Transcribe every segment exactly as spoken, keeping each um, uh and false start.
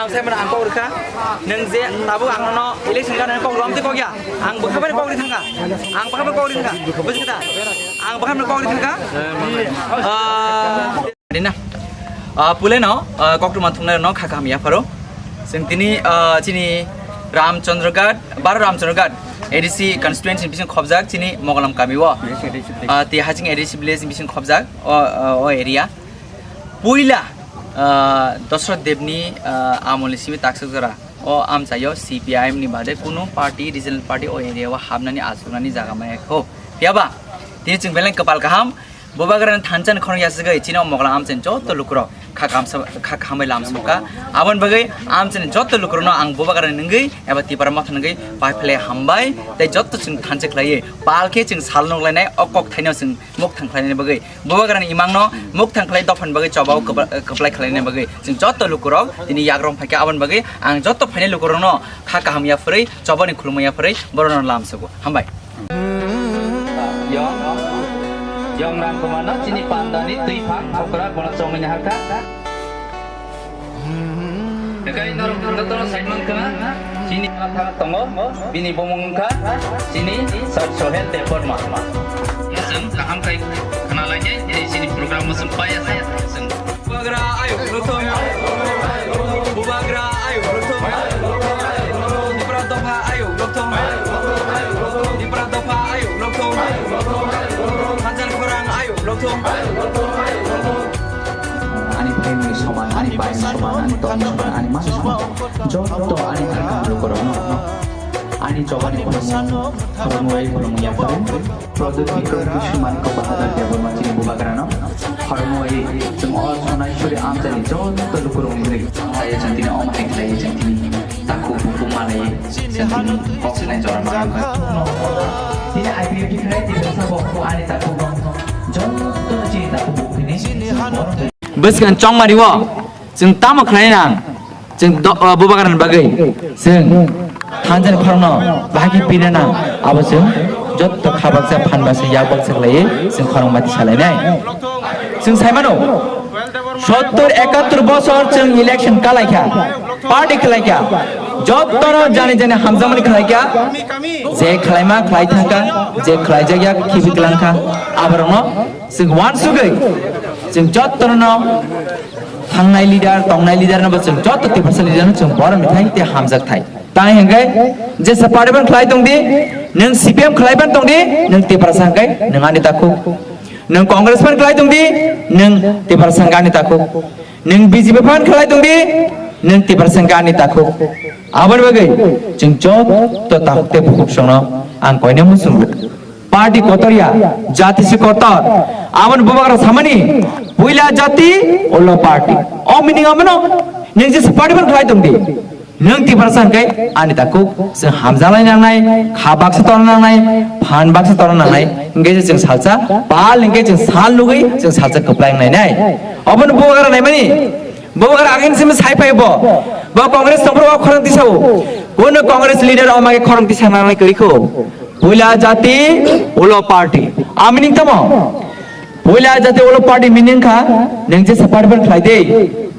Sai mano ang kok rwkha, nwng je tabuk ang nono election ka nang kok rwam tei kok ya, ang bwkha bai kok rwi thangkha, ang bwkha bai kok rwi thangkha, buji kha da, ang bwkha bai kok rwi thangkha. Ah, Dina. Ah, pule no, ah, koktwma thungnai no kha kaham yapharo. Chwng tini, ah, chini Ramchandraghat, Baro Ramchandraghat A D C constituency bising khobjak chini Mogolam kami o. Ah, ti haching A D C village bising khobjak o, o, o area. Puila, ah, Dosrot Debni, ah, amolni simi taksuk jora o amchaio C P I M ni bade kunu party, regional party o area o hapnani achuknani jaga maya kho. Phiyaba, tini chwng beleng kwpal kaham, Bubagrani thansa ni khorang yasagwi chini o Mogolam amchaini joto lukurok kha kaham sa-, kha kaham bai lam sokha. Aboni bagwi amchaini joto lukurokno ang Bubagrani nungwi eba Tipra Motha nungwi pai phle hambai tei joto chwng thansa khlaiwi pal khe chwng sal nuk lainai o kok thaino chwng muk thang khlainani bagwi. Bubagrani imangno muk thang khlai dophani bagwi chobao kwpla-, kwplai khlainani bagwi chwng joto lukurok tini yagrong phaikha. Aboni bagwi ang joto phainai lukurokno kha kaham yaphurwi chobani khulumung yaphurwi borokno lam sogo. Hambai. Yong, Yong Rangkumano chini pandani twi phang okra bono chongwi naharkha. Ekai norok jotono saimang khna, chini athara tongo, bini bumung wngkha, chini Sir Sohel Debbarma. Chwng kaham khai khna lainai, tei chini program o chwng paya se, chwng Bubagra ayuk lokthong. Bubagra ayuk lokthong. Tipra dopha ayuk lokthong. Tipra dopha ayuk lokthong. Hajar khorang ayuk lokthong. Ani family soman, ani bai soman, ani tong soman, ani ma soman. Joto ani hari kaham lukurokno, ani chobani khoroknwi khulumung yaphuru. Pradyot Bikram Bishnu Manikya Bahadur Debbarma chini Bubagrano khoroknwi chwng o Sonaiswari amchaini joto lukurokni bagwi chaya chwng tini omo hai khlaiwi chwng tini takhuk bukhuk malaiwi chwng tini kok sanai jora manwi. Tini I P F T khlai tini sabo ani takhuk joto chini takhuk bukhuk ni. Bwskang chongmari o chwng tamo khlai nang? Chwng do-, o, Bubagrani bagwi chwng thansa ni khorokno bahai khe pina nang, abo chwng joto kha baksa, phan baksa, yak baksa khlaiwi chwng khorang mati salainai. Chwng sai mano, sottor ekattor bosor chwng election kalaikha, party khlaikha, jotono jani jani hamjakmani khlaikha, je khlaima khlai thangkha, je khlaijak ya khibi klangkha, aborokno chwng uansugwi chwng jotono thangnai leader, tongnai leader no bo chwng joto Tiprasa leader no chwng borom thai tei hamjak thai. Tai hwnkhe jesa party ban khlai tong di, nwng C P M khlai ban tong di, nwng Tiprasa hwnkhe nwng ani takhuk. Nwng Congress ban khlai tong di, nwng Tiprasa hwnkhe ani takhuk. Nwng B J P ban khlai tong di, nwng Tiprasa hwnkhe ani takhuk. Aboni bagwi chwng joto takhuk tei bukhuk songno ang koine muchungo. Party kotor ya, jati se kotor. Aboni Bubagra samani, puila jati, ulo party. O meaning abono, nwng jesa party ban khlai tong di. Nwng Tiprasa hwnkhe ani takhuk, chwng hamjalai nangnai, kha baksa torna nangnai, phan baksa torna nangnai. Hwnkhe se chwng salsa, pal hwnkhe chwng sal nugwi, chwng salsa kwplai wngnai nai. Obono Bubagra naimani, Bubagra agin simi sai phai bo. Bo Congress tongphuru o khorang tisao. Kuno Congress leader o mage khorang tisa nangnai kwrwi kho. Puila jati, ulo party. Ami ning tamo? Puila jati, ulo party meaning kha, nwng jesa party ban khlai de.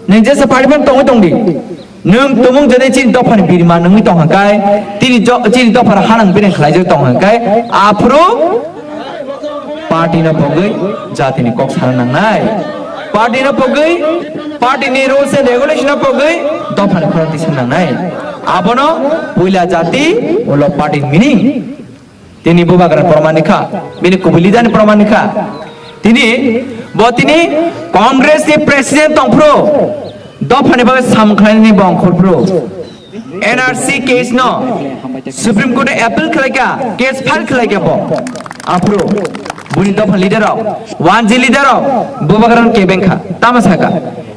Nwng jesa party ban tongwi tong di. Nwng tumung jani chini dophani birma nungwi tong hwnkhe, tini jo-, chini dophani hanang bini khlaijak tong hwnkhe, aphuru party no pogwi jatini kok sana nangnai. Party no pogwi, party ni rules and regulation no pogwi dophani khorang tisa nangnai. Abono puila jati, ulo party meaning. Tini Bubagra proman ni kha, bini kubui leader ni proman ni kha. Tini bo tini Congress ni president tongphuru, dophani bagwi samung khlainani bo ongkhorphuru. N R C case no Supreme Court o appeal khlaikha, case file khlaikha bo. Aphuru buni dopha leader rok, one G leader rok, Bubagra no kebeng kha, tamo saka.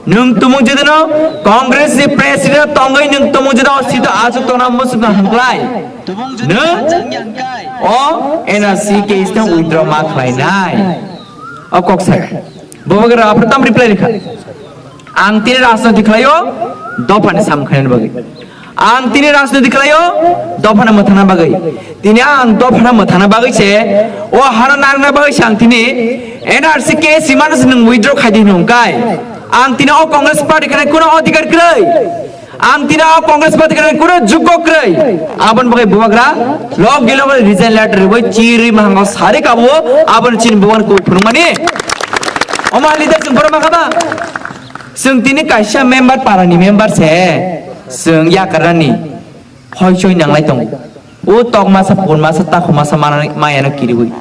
Nwng tumung jodi no Congress ni president tongwi nwng tumung jodi o sito achuk tongna muchung tong hwnklai. Nwng o N R C case no withdraw ma khlainai. O kok saka. Bubagra aphuru tam reply rikha. Ang tini rajniti khlaio, dophani sam khlaina bagwi. Ang tini rajniti khlaio, dophano mwthangna bagwi. Tini ang dophano mwthangna bagwi se, o hano narwkna bagwi se ang tini N R C case imano se nwng withdraw khai di hwnwi hwnkai. Ang tini o Congress party khanai kuno odhikar kwrwi. Ang tini o Congress party kwrwi kunu jukgo kwrwi. Aboni bagwi bubagra log gilo resign letter rwwi chirwi mahango sari kabo aboni chini bubagra koi phunukmani. Oma leader chwng borok makhaba. Chwng tini kaisa member parani member se. Chwng yakarani. Hoi soi nanglai tongo. O tok masa, pun masa, takhu masa manani mayano kiriwi.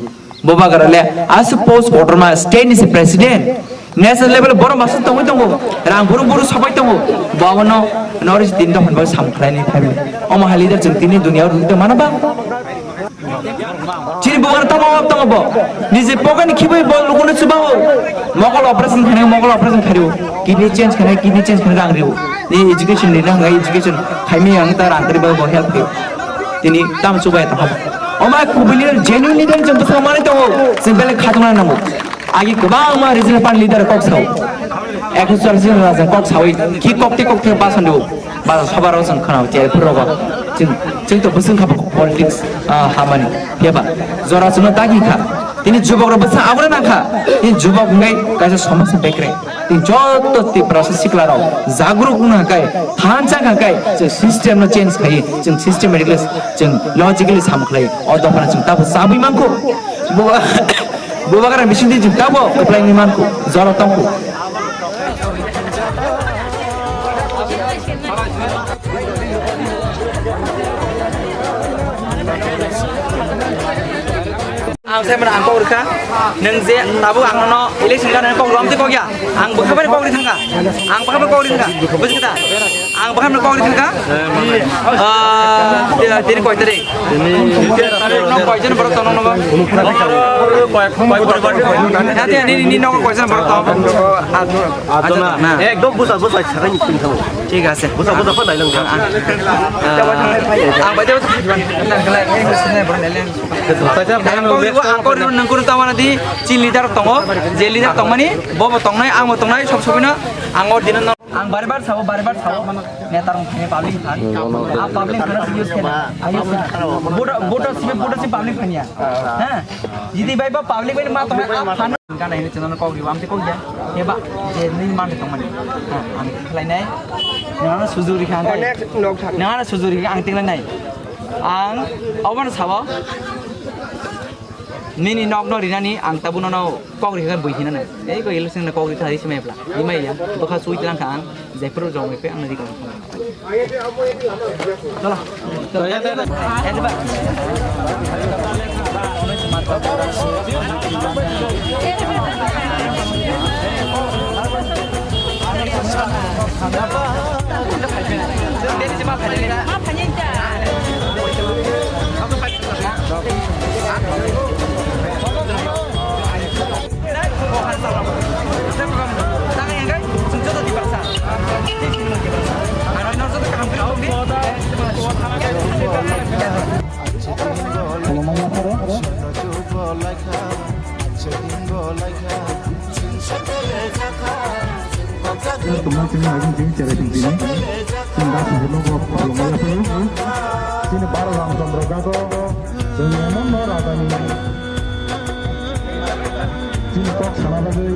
Boba garale, asu post kotorma state ni se president. National level boro masa tongwi tongo. Rang buru buru sabai tongo. Babono North East din dohon bai samkhlai ni family. Omo ha leader chwng tini dunia rwngte mano ba. Chini bogar tamo tamo bo. Niji pogan khibai bo lukuna chubawo. Mokol operation khane, mokol operation khariwo. Kidney change khane, kidney change khane rang riwo. Ni education ni rang education khaimi ang ta rang kari bo help riwo. Tini tam chubai ta habo. Oma kubili genuine leader jeng bwswk mani tongo. Jeng bele khatungna nango. Agi kwbangma regional party leader kok sao. Ekho chwraisi jora jeng kok sawi. Ki kok te kok te basan do. Ba sabaro jeng khana cherphur rogo. Jeng, jeng to bwswk kha politics, ah, hamani. Heba. Jora chwngno dagi kha. Tini jubok rok bwswk abro nang kha. Tini jubok ngai kaisa somaj bekre. Tini joto Tiprasa sikla rok jagruk wngna kai, thansa kha kai, jeng system no change khai, jeng systematically, jeng logically sam khlai. O dophano jeng tabo sabwi mangkho. Bo Bubagra bisingtwi jwng tabo kwplaini mankhu, jora tongkhu. Ang sai mano ang kok rikha, nwng je tabuk ang nono election gana kok rom twi kok ya, ang bwkha bai kok ri thangkha, ang bwkha bai kok ri thangkha, bujikha da? Ang bwkha bai kok ri thangkha. Ah, tini koi tarik? Tini nok koijon borok tongo nogo? Koi, koi borok tongo? Nate, nini, nini nogo koijon borok tongo? Atona. Atona. Ekdom busa, busa, sakai ni tin tamo. Thik ase. Busa, busa, pa nai lang. Ang, ang, ah, ang bai de. Ang kori, ang kori nang kuru tamana di, chi leader tongo, je leader tongmani, bobo tongnai, ang bo tongnai, sob sob no, ang o dino. Ang bari bar sabo, bari bar sabo. Neta rong thani public phan. A public phan use kena. Ayo. Bodo, bodo sibe, bodo si public phan ya. Ha? Jidi bai ba public bai ma tong a phan. Gana ini channel kok riwa amte kok ya. Heba. Je ni man tong mani. Ha, ang khlai nai. Nang sujuri khan. Nang sujuri ang tingla nai. Ang oban sabo. Nini nok no rinani ang tabuno no kok rikha bui hinana. Ei ko iluseng na kok rikha isi mepla. Imai ya. Bokha sui tlang kha ang. Jepro jong pe ang rikha. Chalo. Tongmani chini agini chini cherai tong tini. Chini das hurno bo khulumai yaphaio. Chini baro Ramchandra gago. Chini emon no rajani. Chini kok sana bagwi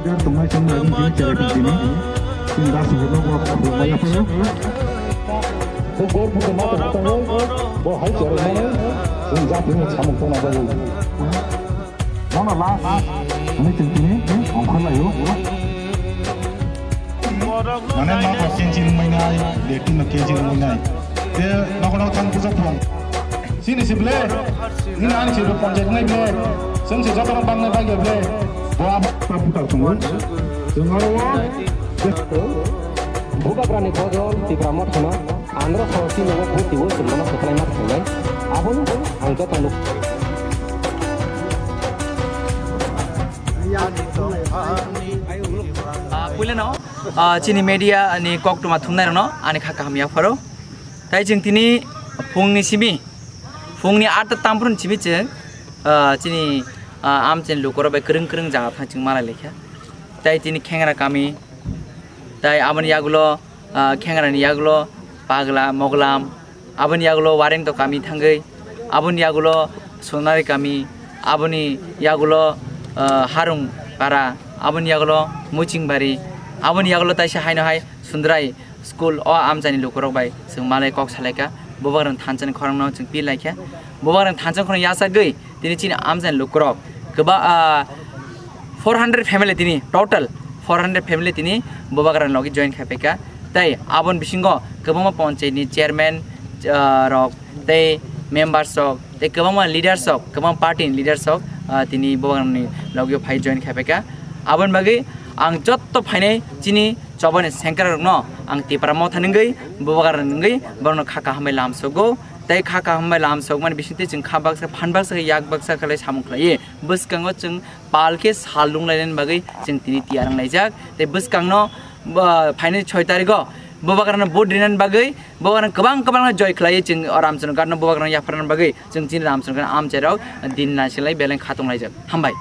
jar tongmani chini agini chini cherai tong tini. Chini das hurno bo khulumai yaphaio. Bo gor buto mata buto bo hai cherai mani. Chini jati ni samung tongna bagwi. Bono last hwnwi chwng tini ongkhorlaio. Mane ma kok kenchi wngmai nai, de tino kenchi wngmai nai. Te nogo nogo thang puja phung. Sini si ble. Nini ani si ble ponjai wngnai ble. Chwng si jotono bangnai bagya ble. Bo abo. Putal tongo. Chwng aro o. Bubagrani bojol Tipra Mothano. Andhra Sahosi nogo bhorti o chwng bono kwplai ma thangnai. Abono ang joto nuk. Ah, puilano, ah, chini media ni koktwma thumnai rokno ani kha kaham yapharo. Tai chwng tini phungni simi, phungni atta tambruni simi chwng, ah, chini, ah, amchini lukurok bai kwrwng kwrwng jaga thang chwng malai laikha. Tai tini khengra kami, tai aboni yagulo, ah, khengrani yagulo Pagla, Moglam, aboni yagulo Warengto kami thangwi, aboni yagulo Sonari kami, aboni yagulo, ah, Harung para, aboni yagulo Muchingbari, aboni yagulo taisa haino hai Sundrai, school o amchaini lukurok bai chwng malai kok salaikha, Bubagrang thansa ni khorang no chwng pil laikha, Bubagrang thansa khorang yachagwi tini chini amchaini lukurok kwba, ah, four hundred family tini, total four hundred family tini Bubagrang logi join khaipaikha. Tei aboni bisingo kwbangma panchayat ni chairman, ah, rok tei members rok tei kwbangma leaders rok, kwbang party ni leaders rok, ah, tini Bubagrang ni logi phai join khaipaikha. Aboni bagwi ang jotto phainai chini chobani sengkrak rokno ang Tipra Motha nungwi, Bubagrang nungwi borokno kha kaham bai lamsogo. Tei kha kaham bai lamsokmani bisingtwi chwng kha baksa, phan baksa, yak baksa khlai samung khlaiwi bwskango chwng pal khe sal lung lainani bagwi chwng tini tiyar wng laijak. Tei bwskangno, ba, phainai soi tarigo Bubagrano vote rinani bagwi, Bubagrano kwbang kwbangno joy khlaiwi chwng o Ramchandra Ghat no Bubagrano yapharnani bagwi chwng chini Ramchandra Ghat amchairok din naisilai beleng khatung laijak. Hambai.